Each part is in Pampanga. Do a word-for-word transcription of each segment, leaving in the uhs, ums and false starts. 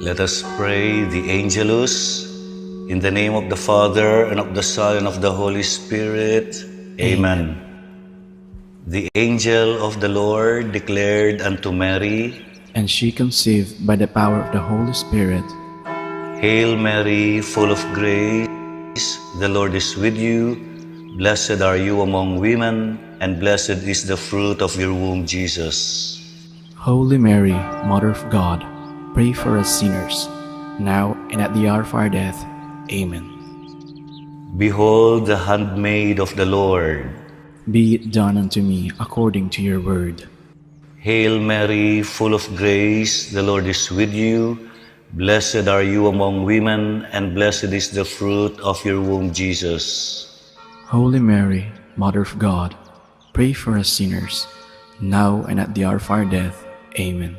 Let us pray the Angelus. In the name of the Father, and of the Son, and of the Holy Spirit. Amen. The angel of the Lord declared unto Mary, and she conceived by the power of the Holy Spirit. Hail Mary, full of grace, the Lord is with you. Blessed are you among women, and blessed is the fruit of your womb, Jesus. Holy Mary, Mother of God, pray for us sinners, now and at the hour of our death. Amen. Behold the handmaid of the Lord. Be it done unto me according to your word. Hail Mary, full of grace, the Lord is with you. Blessed are you among women, and blessed is the fruit of your womb, Jesus. Holy Mary, Mother of God, pray for us sinners, now and at the hour of our death. Amen.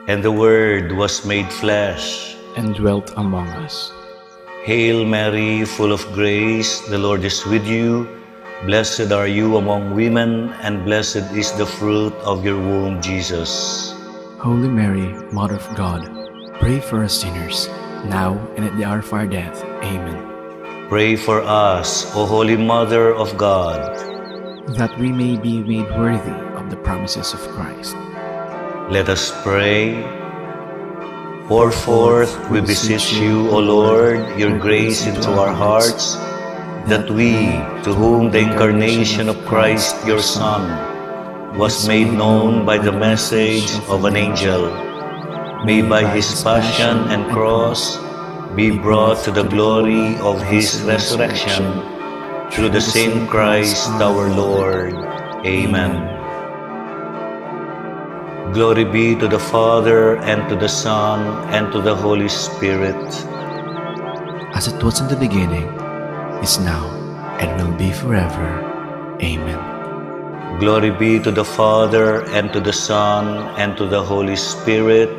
And the Word was made flesh and dwelt among us. Hail Mary, full of grace, the Lord is with you. Blessed are you among women, and blessed is the fruit of your womb, Jesus. Holy Mary, Mother of God, pray for us sinners, now and at the hour of our death. Amen. Pray for us, O Holy Mother of God, that we may be made worthy of the promises of Christ. Let us pray. Pour forth, we beseech you, O Lord, your grace into our hearts, that we, to whom the incarnation of Christ, your Son, was made known by the message of an angel, may by his passion and cross be brought to the glory of his resurrection, through the same Christ our Lord. Amen. Glory be to the Father, and to the Son, and to the Holy Spirit. As it was in the beginning, is now, and will be forever. Amen. Glory be to the Father, and to the Son, and to the Holy Spirit.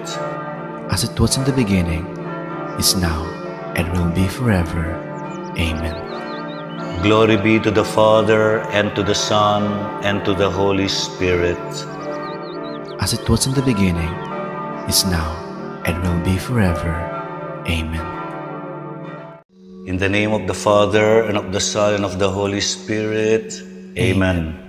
As it was in the beginning, is now, and will be forever. Amen. Glory be to the Father, and to the Son, and to the Holy Spirit. As it was in the beginning, is now, and will be forever. Amen. In the name of the Father, and of the Son, and of the Holy Spirit. Amen.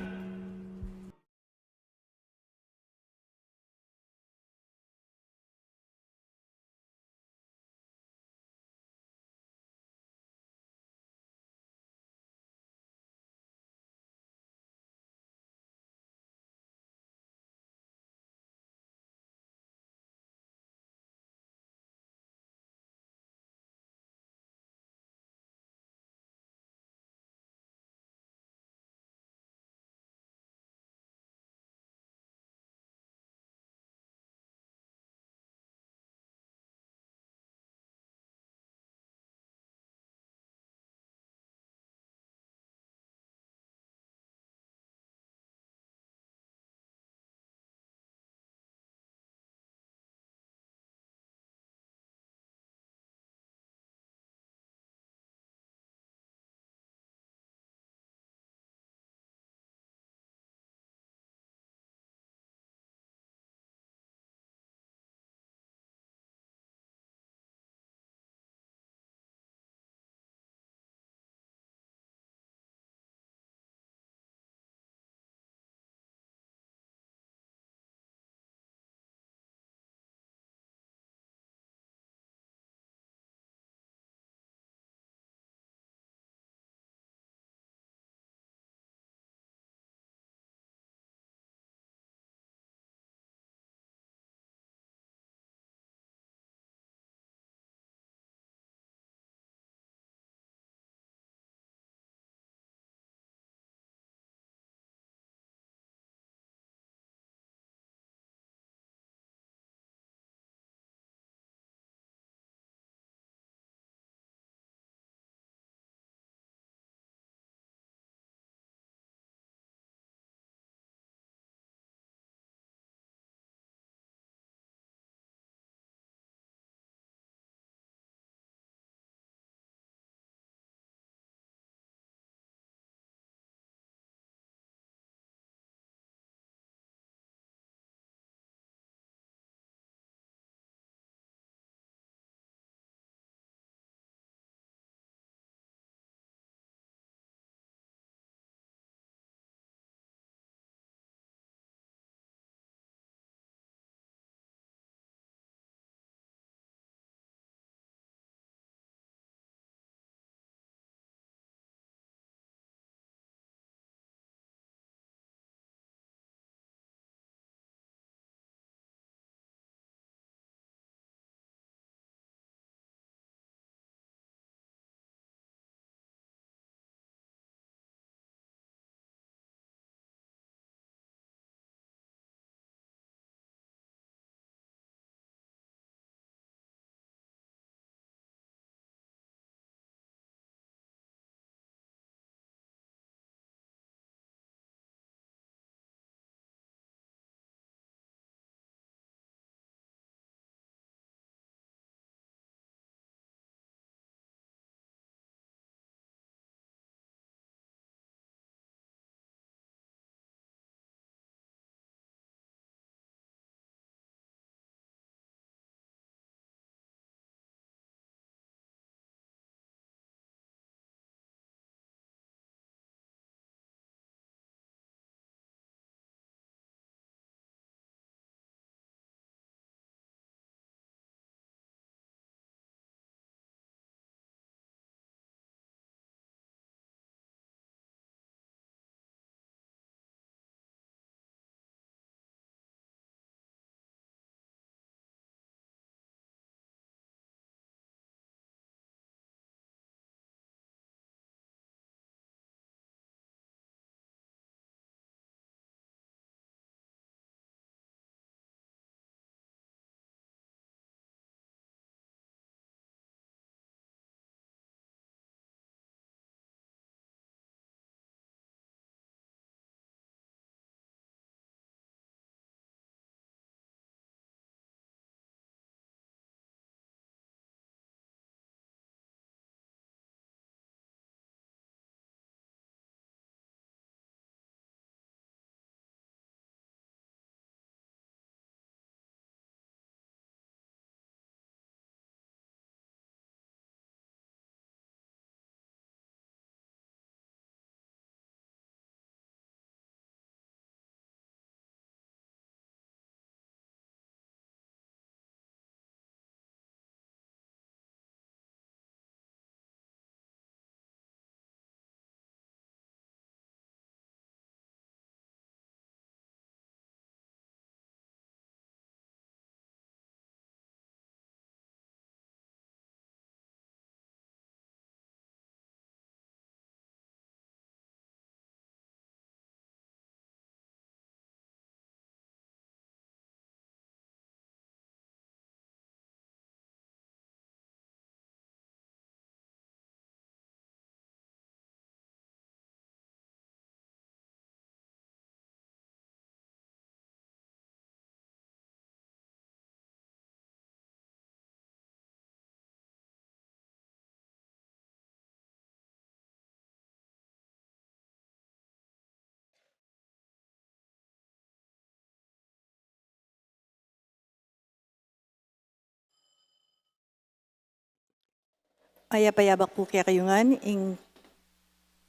Aya payabak pu kekayu ngan, ing,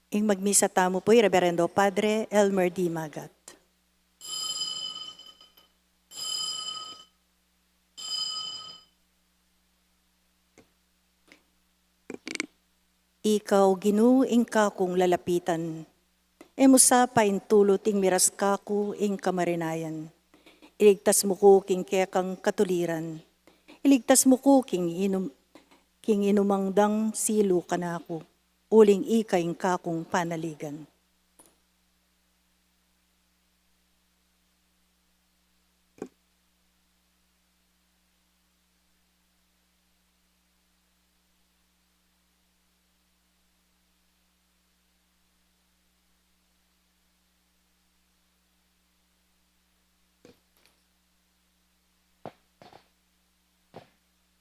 ing magmisa tamu pu i Reverendo Padre Elmer D. Magat. Ika, O Ginu, ing kakung lalapitan. E mu sa paintulut ing miras kaku ing kamarinayan. Iligtas mu ku king kekang katuliran. Iligtas mu ku king inum-, king inumang dang silu kanaku. Uling ika ing kakung panaligan.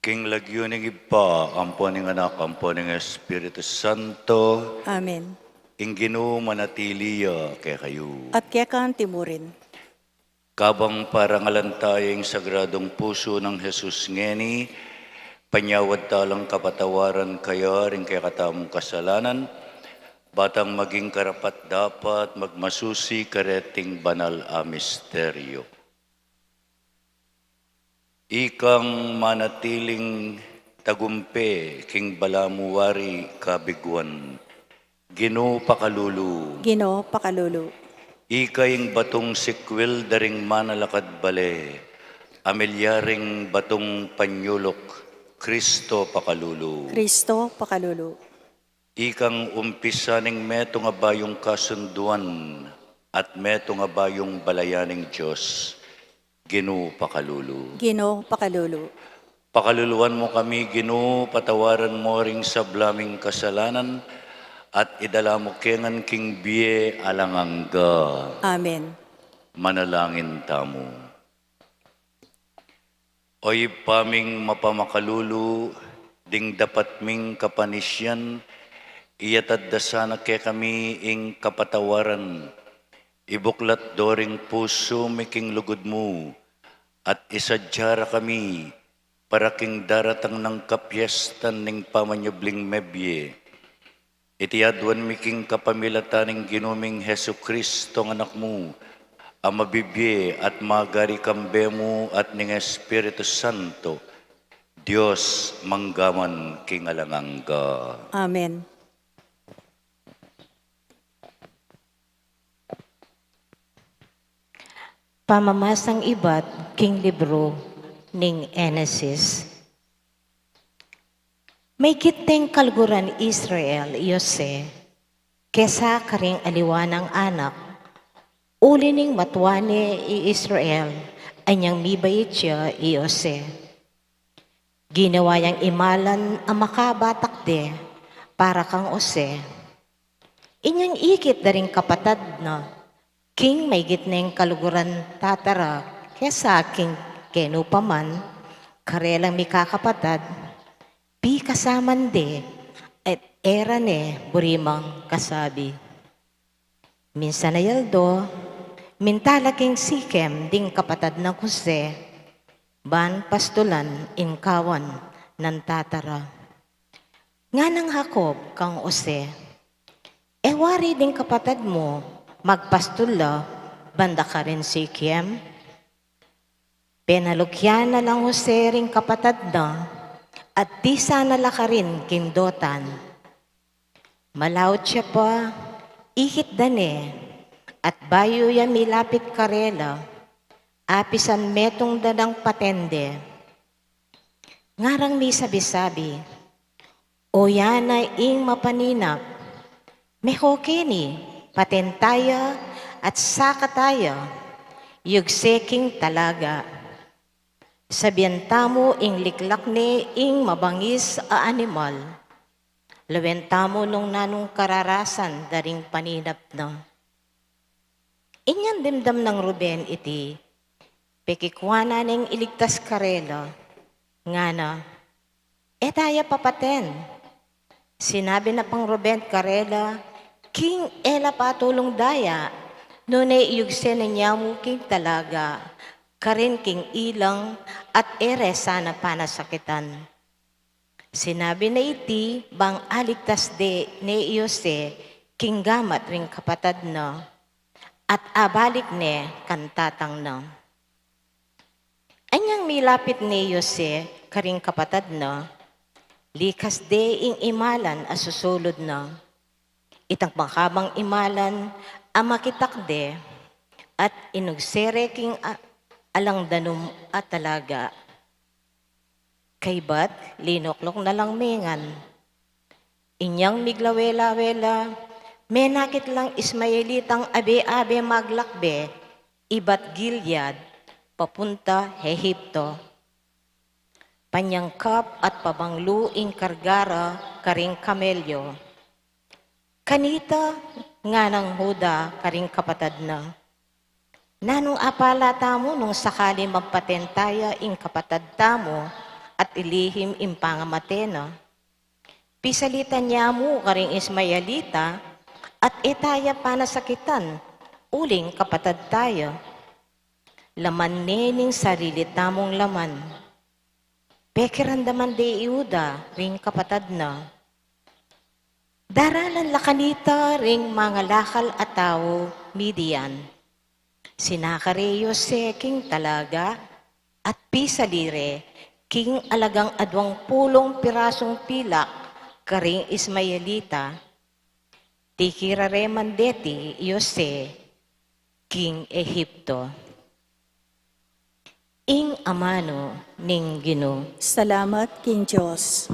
King lagyu ning Ibpa, ampo ning Anak, ampo ning Espiritu Santo. Amen. Ing Ginu manatili ya kekayu. At keka anti mu rin. Kabang parangalan taya ing Sagradung Pusu nang Jesus ngeni, panyawad ta lang kapatawaran kaya ring kekatamung kasalanan, ba tang maging karapat-dapat magmasusi kareting banal a misteryo. Ikang manatiling tagumpe king balamu wari kabiguan. Ginu pakalulu. Ginu pakalulu. Ika ing batung sikwil da ring manalakad bale, a milyaring batung panyuluk, Kristo pakalulu. Kristo pakalulu. Ikang umpisa ning metung a bayung kasunduan at metung a bayung balayan ning Dios, Ginu pakalulu. Ginu pakalulu. Pakaluluan mu kami, Ginu, patawaran mu ring sabla ming kasalanan, at idala mu kengan king bie alang angga. Amen. Manalangin tamu. O Ibpa ming mapamakalulu, ding dapat ming kapanisian, iyatad da sana kekami ing kapatawaran, ibuklat do ring pusu mi king lugud mu, at isadya ra kami para king daratang nang kapiestan ning pamanyubling mebie. Iti aduan mi king kapamilatan ning Ginu ming Jesucristo, Anak mu, a mabibie at magari kambe mu at ning Espiritu Santo, Dios, mangga man king alang angga. Amen. Pamamasang ibat king libru ning Henesis. Maygit deng kaluguran Israel i Jose kesa karing aliwa nang anak, uli ning matua ne i Israel, anyang mibait ya i Jose. Ginawa yang imalan a makabatak de para kang Jose. Inyang ikit da ring kapatad na, king maygit neng kaluguran tatara kesa king kenu pa man karelang mikakapatad, pikasaman de, at e ra ne burimang kasabi. Minsan a aldo, minta la king Sikem ding kapatad nang Jose, ban pastulan ing kawan nang tatara. Nganang Jacob kang Jose, "E wari ding kapatad mu magpastul la banda karin Sikem?" Penalukyan na lang Jose ring kapatad na, at disan na la karin king Dotan. Malaut ya pa, ikit da ne, at bayu ya milapit karela, apisan metung da nang paten de. Ngarang misabi-sabi, "O yana ing mapaninap, meko keni, paten taya at saka taya, yugse king talaga. Sabian tamu ing liklak ne ing mabangis a animal, lawen tamu nung nanung kararasan da ring paninap na." Inyang dimdam nang Ruben iti, pekikwanan neng iligtas karela, ngana, "E taya papaten." Sinabi na pang Ruben karela, king e la patulung daya, nune iyugse ne niya mu king talaga, karin king ilang at e re sana panasakitan. Sinabi na iti bang aligtas de ne i Jose king gamat ring kapatad na, at abalik ne kang tatang na. Anyang milapit ne i Jose karing kapatad na, likas de ing imalan a susulud na. Itang makabang imalan a makitak de, at inugse re king a-, alang danum a talaga. Kaybat, linukluk na lang mengan. Inyang miglawe-lawe la, menakit lang Ismaelitang abe-abe maglakbe ibat Gilead, papunta Ehipto. Panyangkap at pabanglu ing karga ra karing kamelyo. Kanita nganang Juda karing kapatad na, "Nanung apala tamu nung sakali magpatentaya ing kapatad tamu at ilihim ing pangamate na? Pisalitan ya mu karing Ismaelita at e taya panasakitan uling kapatad taya." Laman ne ning sarili tamung laman. Pekiramdaman de i Juda ring kapatad na. Daralan la kanita ring mangalakal a tau Midian. Sinaka re i Jose king talaga at pisali re king alagang aduang pulung pirasung pilak karing Ismaelita. Tikira re man deti i Jose king Ehipto. Ing amanu ning Ginu. Salamat king Dios.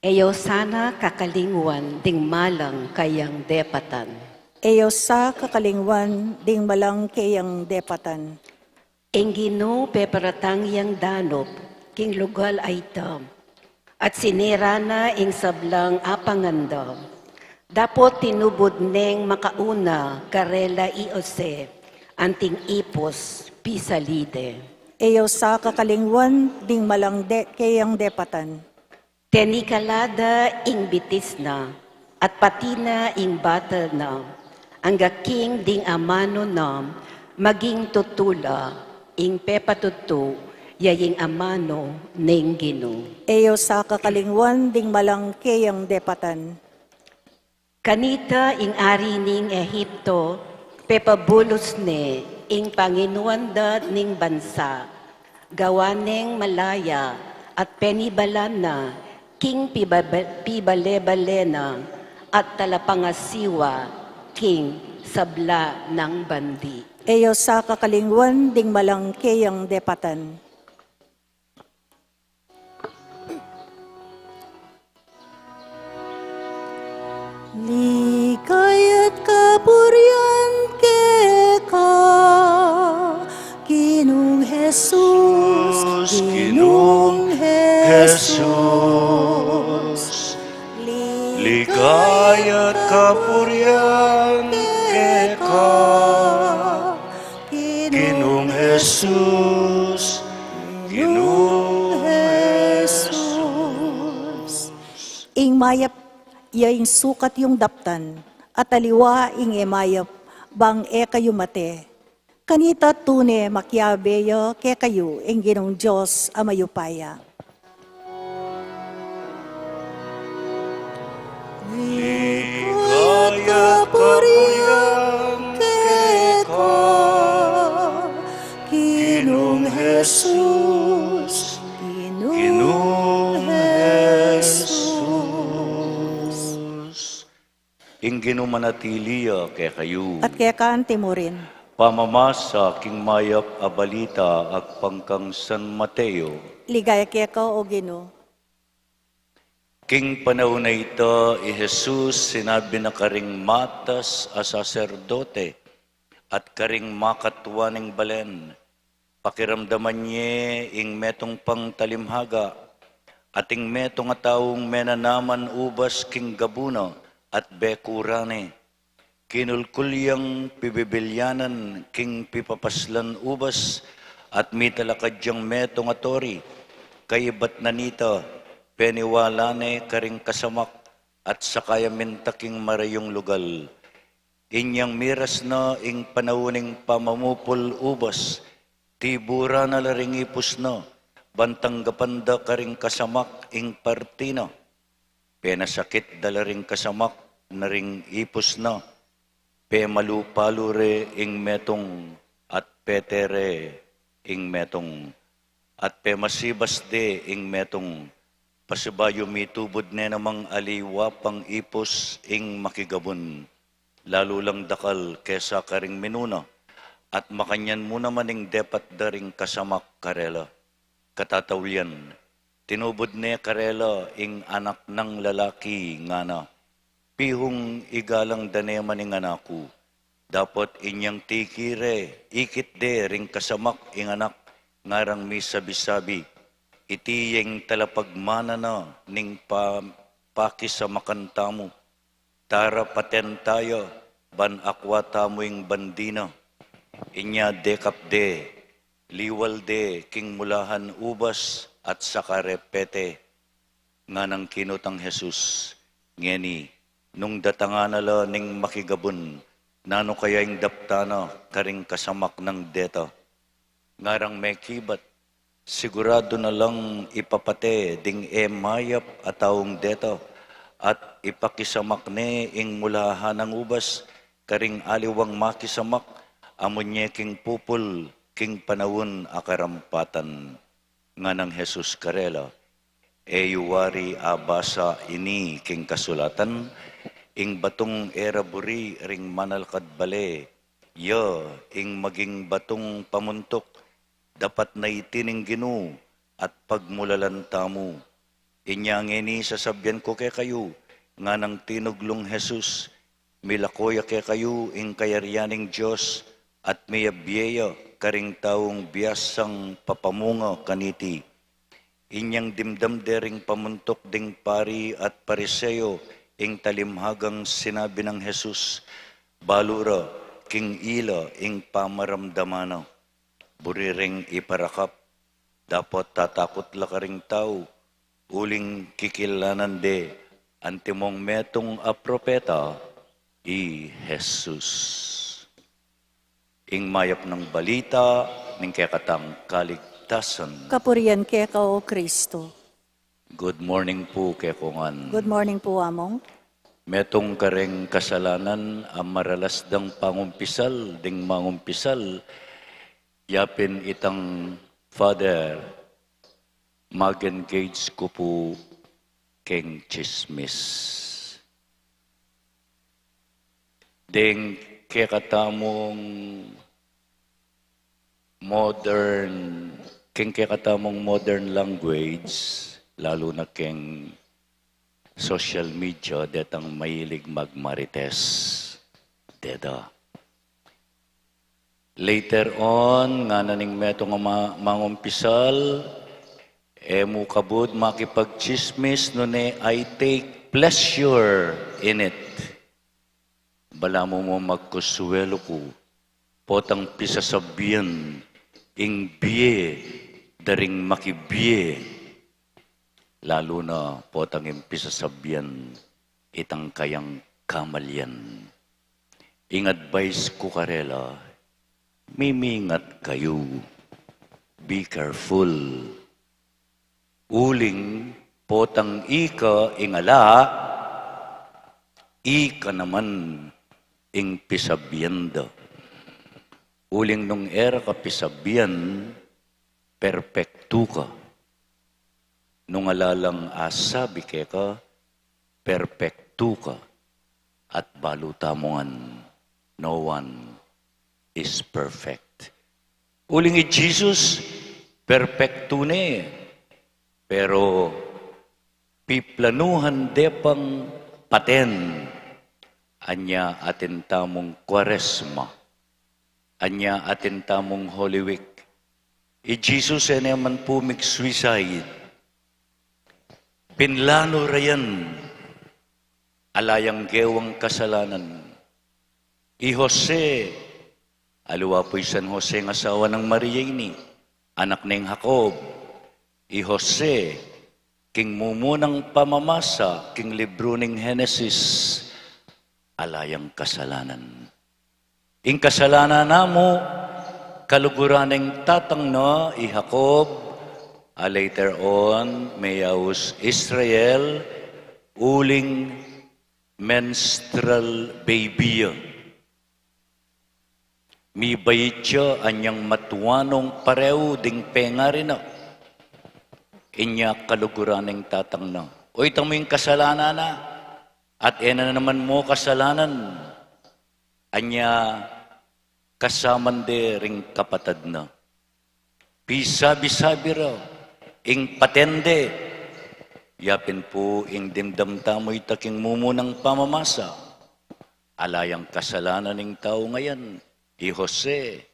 E yu sana kakalingwan ding malang kayang depatan. E yu sa kakalingwan ding malang kayang depatan. Ing Ginu peparatang yang danup king lugal a ita, at sinira na ing sablang apangan da. Dapot tinubud neng makauna karela i Jose, anting ipus pisali de. E yu sa kakalingwan ding malang de kayang depatan. Tenikala da ing bitis na, at pati na ing batal na, angga king ding amanu na maging tutu la ing pepatutu ya ing amanu ning Ginu. E yu sa kakalingwan ding malang kayang depatan. Kanita ing ari ning Ehipto pepabulus ne ing panginuan da ning bansa, gawa neng malaya at penibalan na king pibaba-, pibale-bale na at talapangasiwa king sabla nang bandi. E yu sa kakalingwan ding malang kayang depatan. Ligaya't kapurian keka, Ginung Jesus, Ginung Jesus. Ligaya't kapurian keka, Ginung Jesus, Ginung Jesus. Ing mayap ya ing sukat yung daptan, at aliwa ing e mayap bang e kayu mate. Kanita tune makiabe ya kekayu ing Ginung Dios a mayupaya. Ligaya't kapurian keka, Ginung Jesus, Ginung Jesus. Ing Ginu manatili ya kekayu. At keka anti mu rin. Pamamasa king mayap a balita agpang kang San Mateo. Ligaya keka, O Ginu. King panaun a ita, i Jesus sinabi na karing matas a saserdote at karing makatua ning balen, pakiramdaman ye ing metung pang talimhaga, at ing metung a taung menanaman ubas king gabu na at bekuran ne. Kinulkul yang pibibilyanan king pipapaslan ubas, at mitalakad yang metung a tori. Kaybat na nita, peniwala ne karing kasamak, at saka ya minta king marayung lugal. Inyang miras na ing panaun ning pamamupul ubas, tiburan na la ring ipus na, ban tanggapan da karing kasamak ing parti na. Penasakit da la ring kasamak na ring ipus na, pemalu-palu re ing metung, at pete re ing metung, at pemasibas de ing metung. Pasibayu mitubud ne namang aliwa pang ipus ing makigabun, lalu lang dakal kesa karing minuna, at makanyan mu naman ing depat da ring kasamak karela. Katataulian, tinubud ne karela ing anak nang lalaki, ngana, "Pihung igalang da ne man ing anak ku." Dapot inyang tikire, ikit de ring kasamak ing anak, ngarang misabi-sabi, "Iti ya ing talapagmana na ning pa-, pakisamakan tamu. Tara, paten taya, ban akwa tamu ing bandi na." Inya dekap de, liwal de king mulahan ubas, at saka re pete. Nganang kinutang Jesus, "Ngeni, nung datangan na la ning makigabun, nanu kaya ing daptan na karing kasamak nang deta?" Ngarang mekibat, "Siguradu na lang ipapate ding e mayap a taung deta, at ipakisamak ne ing mulahan nang ubas karing aliwang makisamak, amu ne king pupul king panaun a karampatan." Nganang Jesus karela, "E yu wari abasa ini king kasulatan, ing batung e ra buri ring manalakad bale, ya ing maging batung pamuntuk? Dapat na iti ning Ginu at pagmulalan tamu. Inya ngeni sasabian ku kekayu," nganang tinuglung Jesus, "Milako ya kekayu ing kayarian ning Dios, at miyabie ya karing taung biasang papamunga kaniti." Inyang dimdam de ring pamuntuk ding pari at Pariseo ing talimhagang sinabi nang Jesus, balu ra king ila ing pamaramdaman na. Buri reng iparakap, dapot tatakut la karing tau, uling kikilanan de antimong metung a propeta i Jesus. Ing mayap nang balita ning kekatang kaligtasan. Kapurian keka, O Kristo. Good morning pu kekongan. Good morning pu, Among. Metung kareng kasalanan a maralas dang pangumpisal ding mangumpisal, yapin itang Father, mag-engage ku pu keng tsismis. Deng kekatamung modern, keng kekatamung modern language, lalu na keng social media, detang mahilig magmarites. Deda. Later on, ngana ning metung a ma-, mangumpisal, e mu kabud makipagtsismis, nune I take pleasure in it. Balamu mu magkusuelu ku, potang pisasabian ing bie da ring makibie, lalu na potang ing pisasabian itang kayang kamalian. Ing advice ku karela, mimingat kayu. Be careful. Uling potang ika ing ala, ika naman ing pisabian da. Uling nung e ra ka pisabian, perpektu ka. Nung ala lang asabi keka, perpektu ka. At balu tamu ngan, no one is perfect. Uling i Jesus, perpektu ne, pero piplanuhan de pang paten. Anya atin tamung Kuaresma, anya atin tamung Holy Week. I Jesus e ne man pu mig-suicide. Pinlanu ra yan, ala yang gewang kasalanan. I Jose, aliwa pu i San Jose ing asawa nang Maria ini, anak neng Jacob. I Jose, King mumunang pamamasa king libru ning Henesis, ala yang kasalanan. Ing kasalanan na mu, kaluguran ning tatang na i Jacob, a later on, meyaus Israel, uling menstrual baby ya. Mibait ya anyang matua nung pareu ding pengari na. Inya kaluguran ning tatang na. O, ita mu ing kasalanan na, at e na naman mu kasalanan. Anya kasaman de ring kapatad na. Pisabi-sabi ra ing paten de. Yapin pu ing dimdam tamu ita king mumunang pamamasa. Ala yang kasalanan ning tau ngayan, i Jose.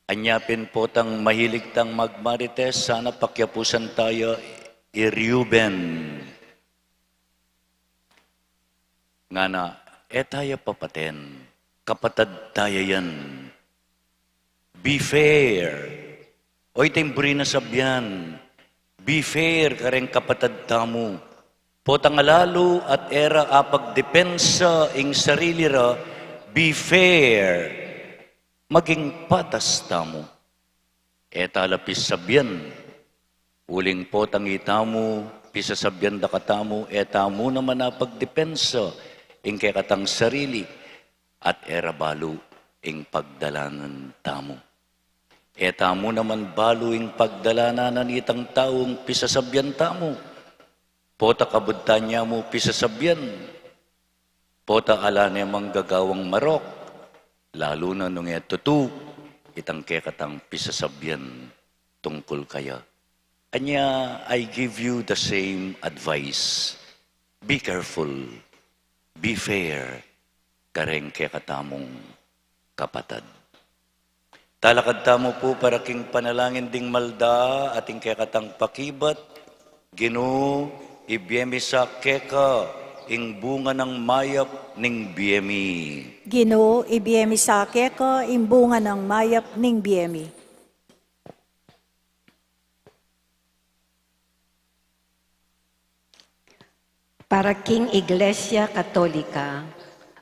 Anya pin potang mahilig tang magmarites, sana pakiapusan taya i Reuben. Ngana, e taya papaten, kapatad taya yan. Be fair. O, ita ing buri na sabian, be fair kareng kapatad tamu. Potang alalu at e ra apagdepensa ing sarili ra, be fair. Maging patas tamu. E tala pisabian. Uling potang itamu, pisasabian da katamu, e tamu naman apagdepensa ing kekatang sarili, at e ra balu ing pagdalanan tamu. E tamu naman balu ing pagdalanan nitang taung pisasabian tamu. Pota kabud tanya mu pisasabian. Pota ala ne mang gagawang marok, lalu na nung e tutu itang kekatang pisasabian tungkul kaya. Anya, I give you the same advice. Be careful. Be fair kareng kekatamung kapatad. Talakad tamu pu para king panalangin ding malda at ing kekatang pakibat. Ginu, ibie mi sa keka ing bunga nang mayap ning bie mi. Ginu, ibie mi sa keka ing bunga nang mayap ning bie mi. Para king Iglesia Katolika,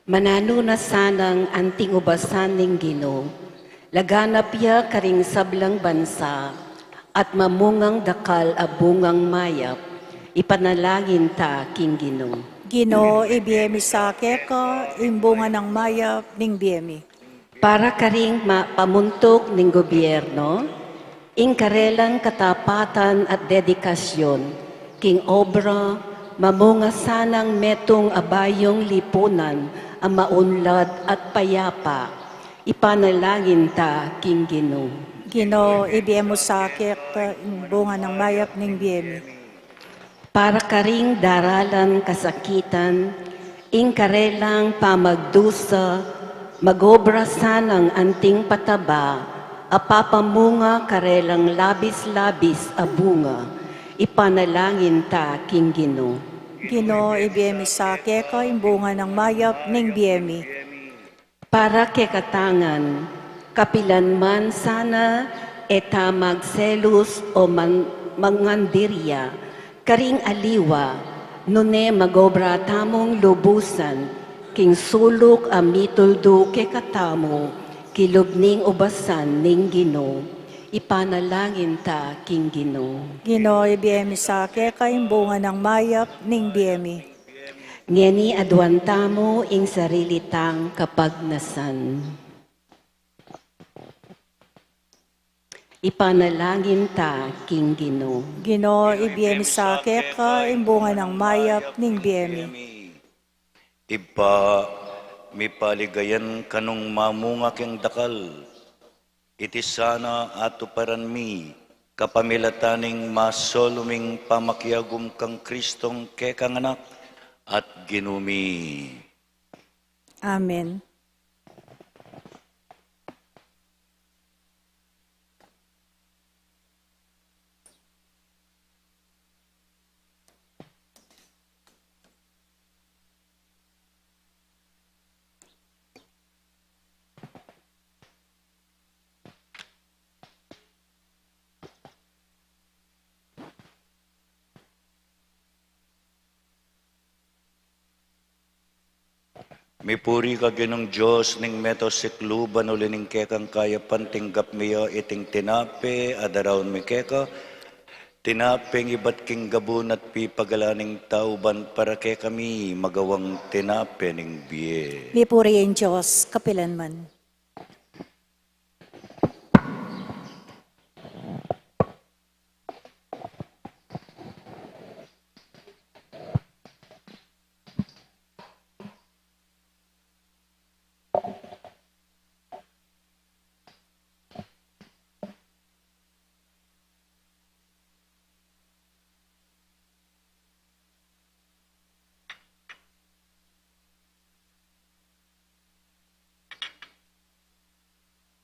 mananu na sanang anting ubasan ning Ginu, laganap ya karing sablang bansa, at mamungang dakal a bungang mayap, ipanalangin ta king Ginu. Ginu, ibie mi sa keka ing bunga nang mayap ning bie mi. Para karing ma-, pamuntuk ning gobyerno, ing karelang katapatan at dedikasyon king obra, mamunga sanang metung a bayung lipunan a maunlad at payapa, ipanalangin ta king Ginu. Ginu, ibie mu sa keka ing bunga nang mayap ning bie mi. Para karing daralan kasakitan, ing karelang pamagdusa, magobra sanang anting pataba, a papamunga karelang labis-labis a bunga, ipanalangin ta king Ginu. Ginu, ibie mi sa keka ing bunga nang mayap ning bie mi. Para kekatang ngan, kapilan man sana e ta magselus o man-, mangandiria karing aliwa, nune magobra tamung lubusan king suluk a mituldu kekatamu, kilub ning ubasan ning Ginu, ipanalangin ta king Ginu. Ginu, ibie mi sa keka ing bunga nang mayap ning bie mi. Ngeni aduan tamu ing sarili tang kapagnasan. Ipanalangin ta king Ginu. Ginu, ibie mi sa keka ing bunga nang mayap ning bie mi. Ibpa, mipaligayan ka nung mamunga keng dakal. Iti sana atuparan mi, kapamilatan ning masalu ming pamakiagum kang Kristong kekang Anak at Ginu mi. Amen. Mipuri ka Ginung Dios ning meto sikluban, uli ning kekang kayapan tinggap mi ya iting tinape a daraun mi keka, tinapeng ibat king gabun at pipagalan ning tauban para kekami magawang tinape ning bie. Mipuri ing Dios kapilanman.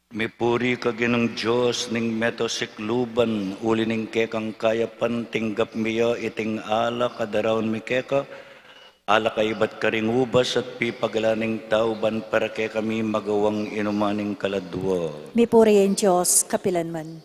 Mipuri ka Ginung Dios ning meto sikluban, uli ning kekang kayapan tinggap mi ya iting alak a daraun mi keka, alak a ibat karing ubas at pipagalan ning tauban para kekami magawang inuman ning kaladua. Mipuri ing Dios kapilanman.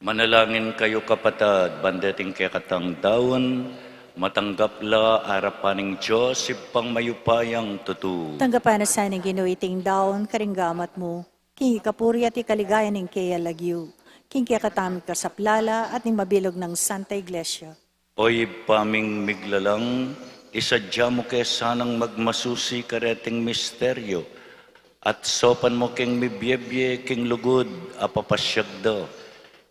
Manalangin kayu, kapatad, ban deting kekatang daun, matanggap la arapan ning Dios Ibpang mayupayang tutu. Tanggapan na sa ning Ginu iting daun karing gamat mu, king ikapuri at ikaligaya ning keyang lagyu, king kekatamung kasaplalan at ning mabilug nang Santa Iglesia. O Ibpa ming miglalang, isadya mu ke sanang magmasusi kareting misteryo, at saupan mu keng mibiebie king lugud a papasyag da.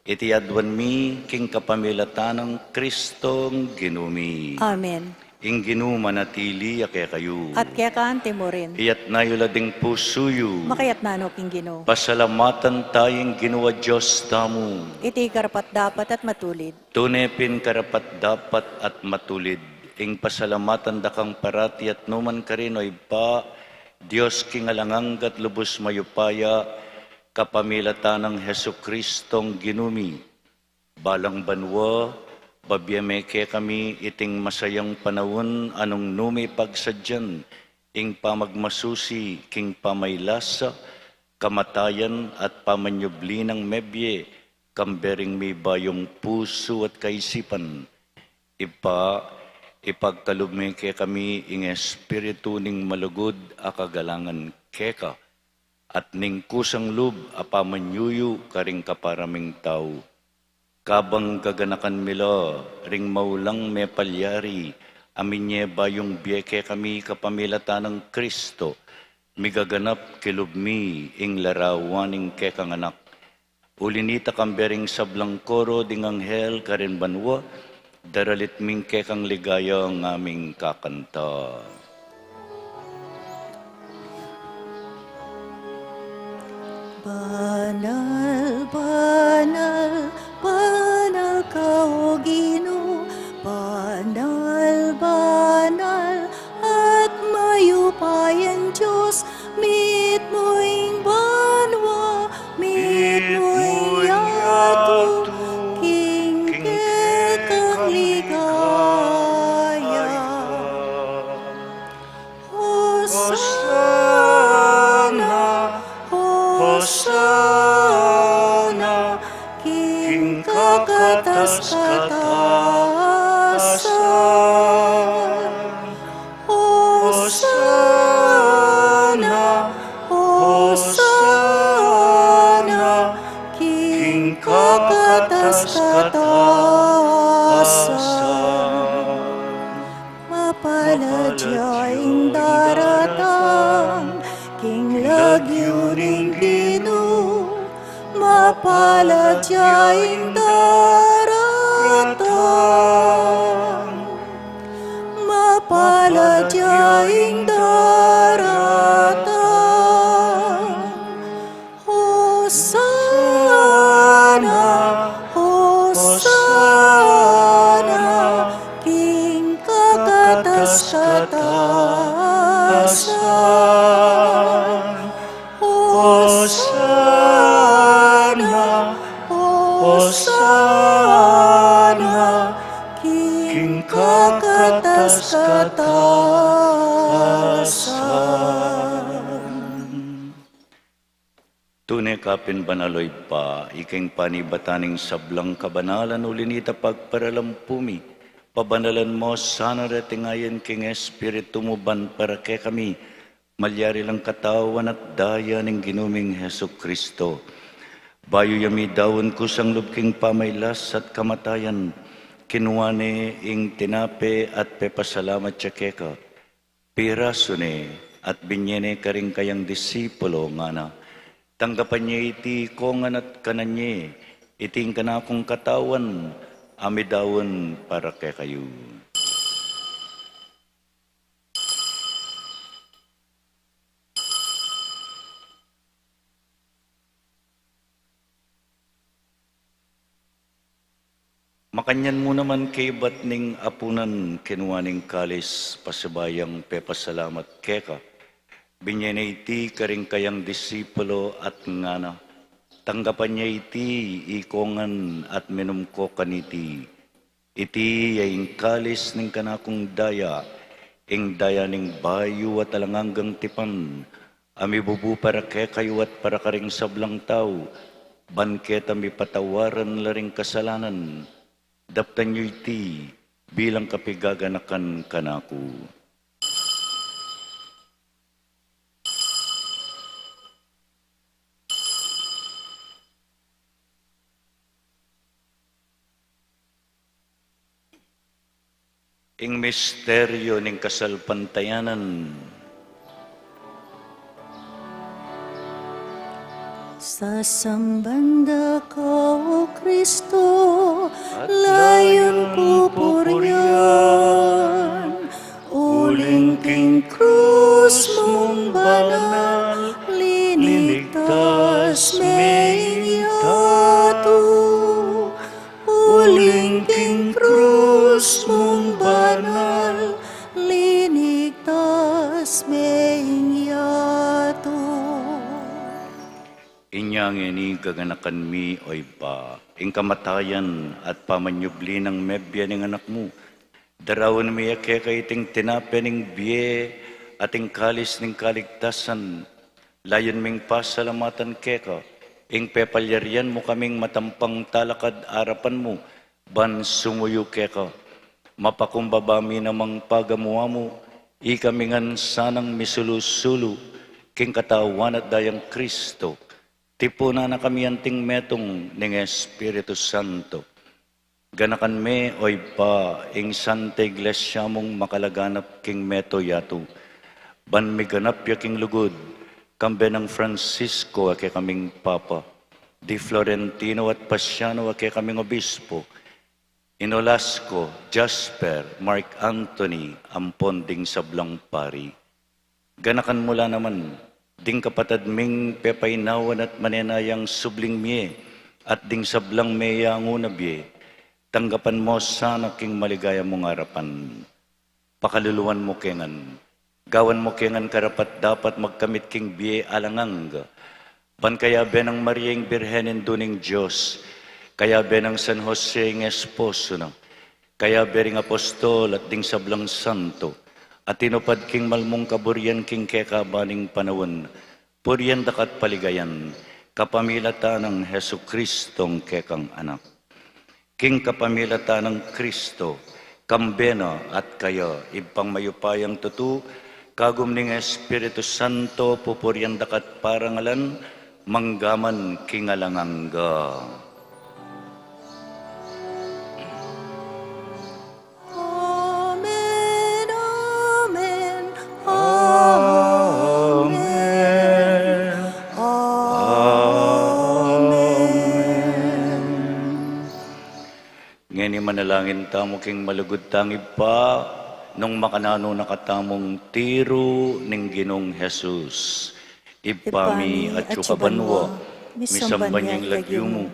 Iti aduan mi king kapamilatan nang Kristong Ginu mi. Amen. Ing Ginu manatili ya kekayu. At keka mu rin. Iyatna yu la ding pusu yu. Makayatna no king Ginu. Pasalamatan taya ing Ginu a Dios tamu. Iti karapat-dapat at matulid. Tune pin karapat-dapat at matulid ing pasalamatan da kang parati at nu man karin, O Ibpa, Dios king alang angga at lubus mayupaya, kapamilatan nang Jesukristong Ginu mi. Balang banua, babie me kekami iting masayang panaun a nung nu mi pagsadyan ing pamagmasusi king pamaylasa, kamatayan at pamanyubli nang mebie, kambe ring mibayung pusu at kaisipan. Ibpa, ipagkalub me kekami ing espiritu ning malugud a kagalangan keka, at ning kusang lub a pamanyuyu karing kapara ming tau. Kabang gaganakan mi la ring maulang mepalyari a minye bayung bie kekami kapamilatan nang Kristo, migaganap kilub mi ing larawan ning kekang Anak. Uli nita, kambe ring sablang koro ding anghel karin banua, daralit ming kekang ligaya ngaming kakanta. Banal, banal, banal ka, O Ginu, banal, banal, at mayupayang Dios, mitmu ing banua, mitmu ing yatu, king kekang ligaya. Hosana, Hosana, king kakatas-katasan. Hosana, Hosana, king kakatas-katasan. Mapalad ya ing daratang king lagyu ning Ginu. Mapalad ya ing daratang. Mapalad ya ing daratang. Hosana, Hosana, king kakatas-katasan. Hosana, kakatas-katasan. Tune ka pin banal, o Ibpa, ika ing panibatan ning sablang kabanalan, uli na nita pagparalampu mi, pabanalan mu sana reting ayin king Espiritu mu ban para kekami, malyari lang katawan at daya ning Ginu ming Jesucristo. Bayu ya midaun kusang lub king pamailas at kamatayan, kinua ne ing tinape at pepasalamat ya keka. Pirasu ne at binye ne karing kayang disipulo, ngana: Tanggapan ye iti ikongan at kanan ye, iti ing kanakung katawan a midaun para kekayu. Makanyan mu naman kaybat ning apunan, kinua ne ing kalis, pasibayu yang pepasalamat keka, binye ne iti karing kayang disipulo at ngana: Tanggapan ye iti ikongan at minum ko kaniti. Iti ya ing kalis ning kanakung daya, ing daya ning bayu at alang anggang tipan, a mibubu para kekayu at para karing sablang tau, ban keta mipatawaran la ring kasalanan. Daptan yu iti bilang kapigaganakan kanaku. Ing misteryu ning kasalpantayanan. Sasamban da ka, O Kristo, at layun pupurian, uling king krus mung banal, linigtas me ing yatu. Uling king krus mung banal, linigtas me ing yatu. Inya ngeni gaganakan mi, O Ibpa, ing kamatayan at pamanyubli nang mebie ning Anak mu, daraun mi ya keka iting tinape ning bie at ing kalis ning kaligtasan, layun ming pasalamatan keka ing pepalyarian mu kaming matampang talakad arapan mu ban sumuyu keka. Mapakumbaba mi namang pagamu-amu, ikami ngan sanang misulu-sulu king katawan at dayang Kristo, tipunan na kami anting metung ning Espiritu Santo. Ganakan me, O Ibpa, ing Santa Iglesia mung makalaganap king meto yatu, ban miganap ya king lugud, kambe nang Francisco a kekaming Papa, di Florentino at Pasiano a kekaming Obispo, i Nolasco, Jasper, Mark Anthony, ampon ding sablang pari. Ganakan mu la naman ding kapatad ming pepainawan at manenayang subling mie, at ding sablang meyangu na bie, tanggapan mu sana king maligaya mung arapan. Pakaluluan mu ke ngan, gawan mu ke ngan karapat-dapat magkamit king bie alang angga, ban kayabe nang Maria ing Birhen, Indu ning Dios, kayabe nang San Jose ing esposo na, kayabe ring apostol at ding sablang santo a tinupad king malmung kaburian king kekaban ning panaun, purian da ka't paligayan, kapamilatan nang Jesucristong kekang Anak. King kapamilatan nang Kristo, kambe na at kaya, Ibpang mayupayang tutu, kagum ning Espiritu Santo, pupurian da ka't parangalan, manggaman king alang angga. Amen, amen, amen, amen. Ngeni manalangin tamu king malugud tang Ibpa, nung makananu na katamung tiru ning Ginung Jesus. Ibpa mi, atsu ka banua, misamban ya ing lagyu mu,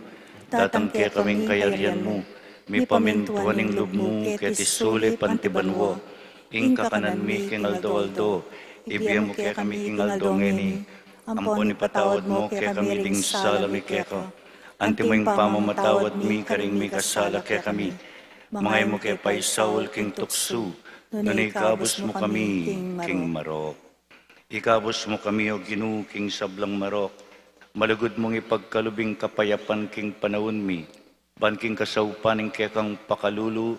datang kekami ing kayarian mu, mipamintuan ing lub mu, keti sulip anti banua. Ing kakanan mi king aldo-aldo, ibie mu kekami king aldo ngeni, ampon ipatawad mu kekami ding sala mi keka, anti mo ing pamamatawad mi karing mikasala kekami. Manga e mu ke paisaul king tuksu, nune ikabus mu kami king marok. Ikabus mu kami, O Ginu, king sablang marok. Malugud mung ipagkalub ing kapayapan king panaun mi, ban king kasaupan ning kekang pakalulu,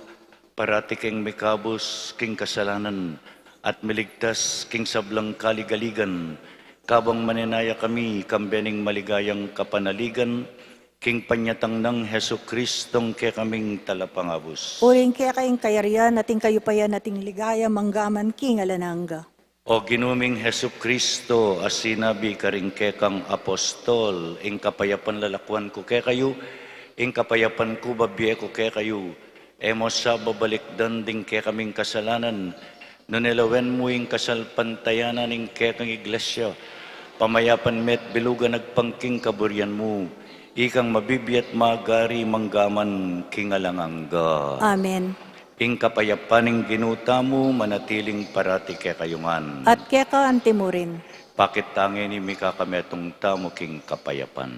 parati keng mikabus king kasalanan, at miligtas king sablang kaligaligan, kabang manenaya kami kambe ning maligayang kapanaligan, king panyatang nang Jesucristong kekaming Talapangabus. Uling keka ing kayarian, at ing kayupayan, at ing ligaya, mangga man king alang angga. O Ginu ming Jesucristo, a sinabi karing kekang apostol, ing kapayapan lalakuan ku kekayu, ing kapayapan ku bibie ku kekayu, e mu sa babalikdan ding kekaming kasalanan, nune lawen mu ing kasalpantayanan ning kekang Iglesia, pamayapan me at bilugan agpang king kaburian mu, ikang mabibie at magari mangga man king alang angga. Amen. Ing kapayapan ning Ginu tamu manatiling parati kekayu ngan. At keka antimurin. Pakit tangin ing mikakametung tamu king kapayapan.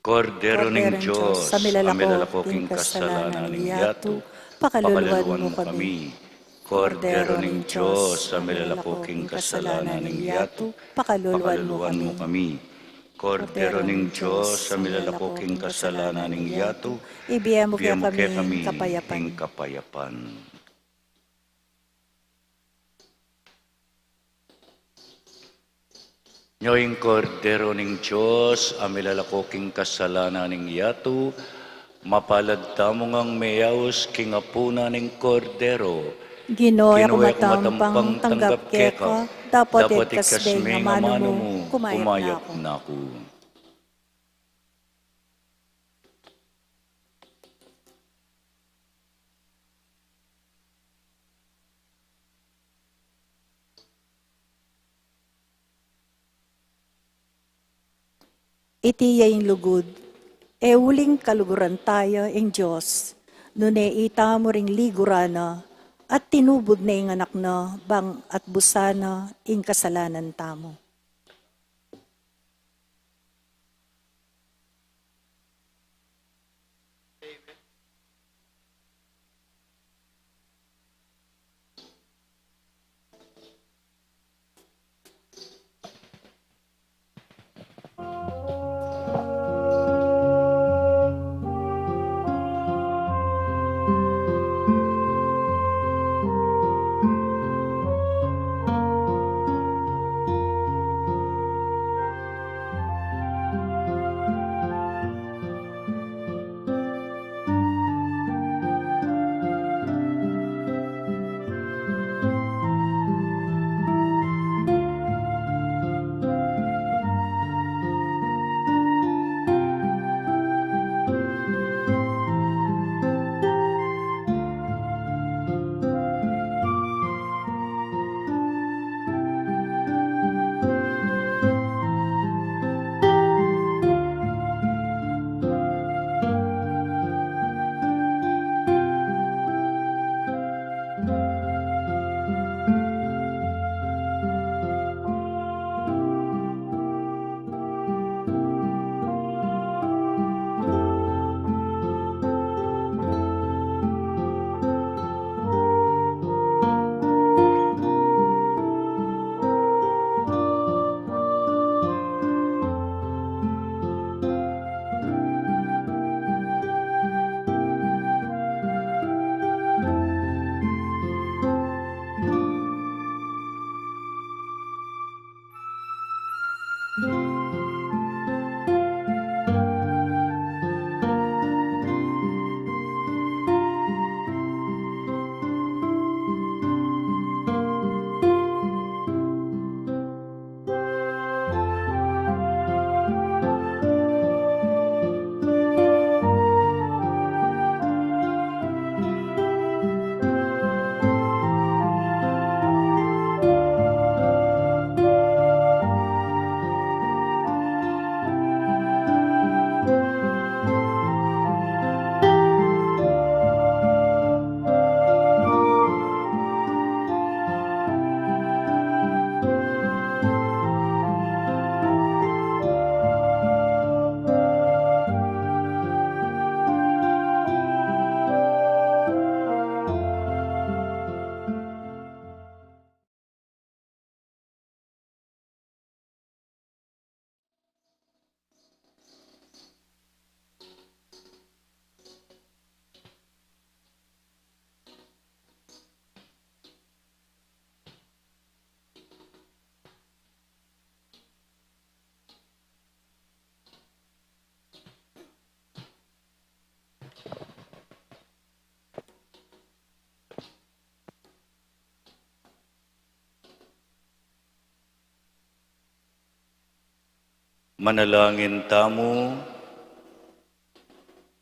Kordero ning Dios, a milalako king kasalanan ning yatu, pakaluluan mu kami. Kordero ning Dios, a milalako king kasalanan ning yatu, pakaluluan mu kami. Kordero ning Dios, a milalako king kasalanan ning yatu, ibie mu kekami ing kapayapan. Nyo ing Kordero ning Dios, a milalako king kasalanan ning yatu, mapalad tamu ngang meyaus king apunan ning Kordero. Ginu, e ku matampang tanggap keka, dapot ikasbe ing amanu mu, kumayap na ku. Iti ya ing lugud, e uling kaluguran taya ing Dios, nune itamu ring liguran na, at tinubud ne ing Anak na, bang atbusan na ing kasalanan tamu. Manalangin tamu.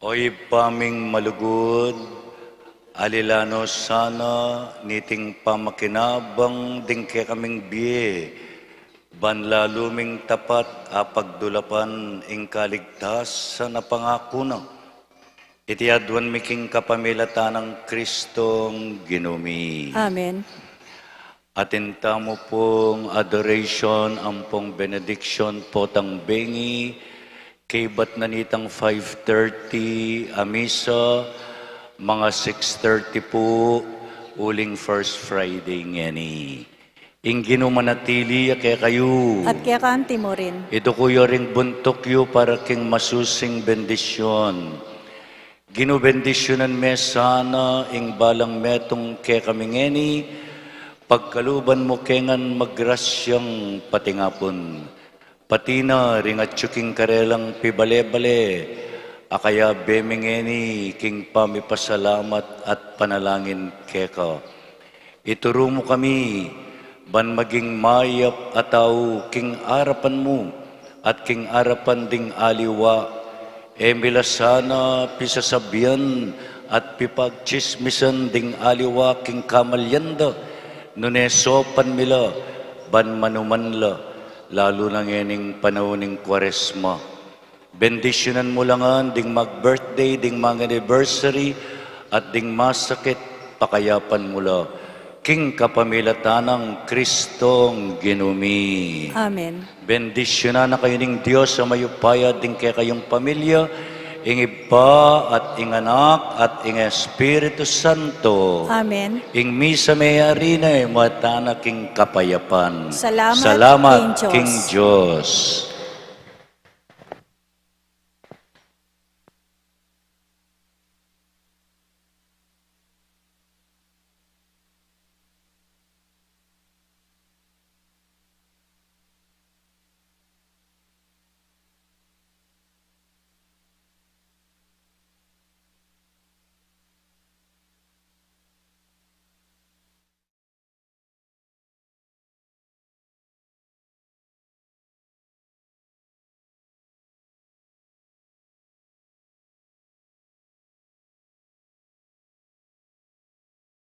O Ibpa ming malugud, alilan no sana niting pamakinabang ding kekaming bie, ban lalu ming tapat a pagdulapan ing kaligtasan a pangaku na. Iti aduan mi king kapamilatan nang Kristong Ginu mi. Amen. Atin tamu pung adoration ampong benediction potang bengi, kaybat na nitang five thirty a misa, mga six thirty pu, uling First Friday ngeni. Ing Ginu manatili ya kekayu. At keka anti mu rin. Iduku yu ring buntuk yu para king masusing bendisyun. Ginu, bendisyunan me sana ing balang metung kekami ngeni, pagkaluban mu ke ngan magrasyang patingapun. Pati na ring atyu king karelang pibale-bale, a kayabe mi ngeni king pamipasalamat at panalangin keka. Ituru mu kami, ban maging mayap a tau king arapan mu, at king arapan ding aliwa, e mi la sana pisasabian at pipagtsismisan ding aliwa king kamalyan da, nune saupan mi la, ban manuman la, lalu na ngening panaun ning Kuaresma. Bendisyunan mu la ngan ding mag-birthday, ding mag-anniversary, at ding masakit, pakayapan mu la. King kapamilatan nang Kristong Ginu mi. Amen. Bendisyunan na kayu ning Dios a mayupaya ding kekayung pamilya, ing Ibpa at ing Anak at ing Espiritu Santo. Amen. Ing misa meyari na, e, mata na king kapayapan. Salamat, Salamat king Dios. King Dios.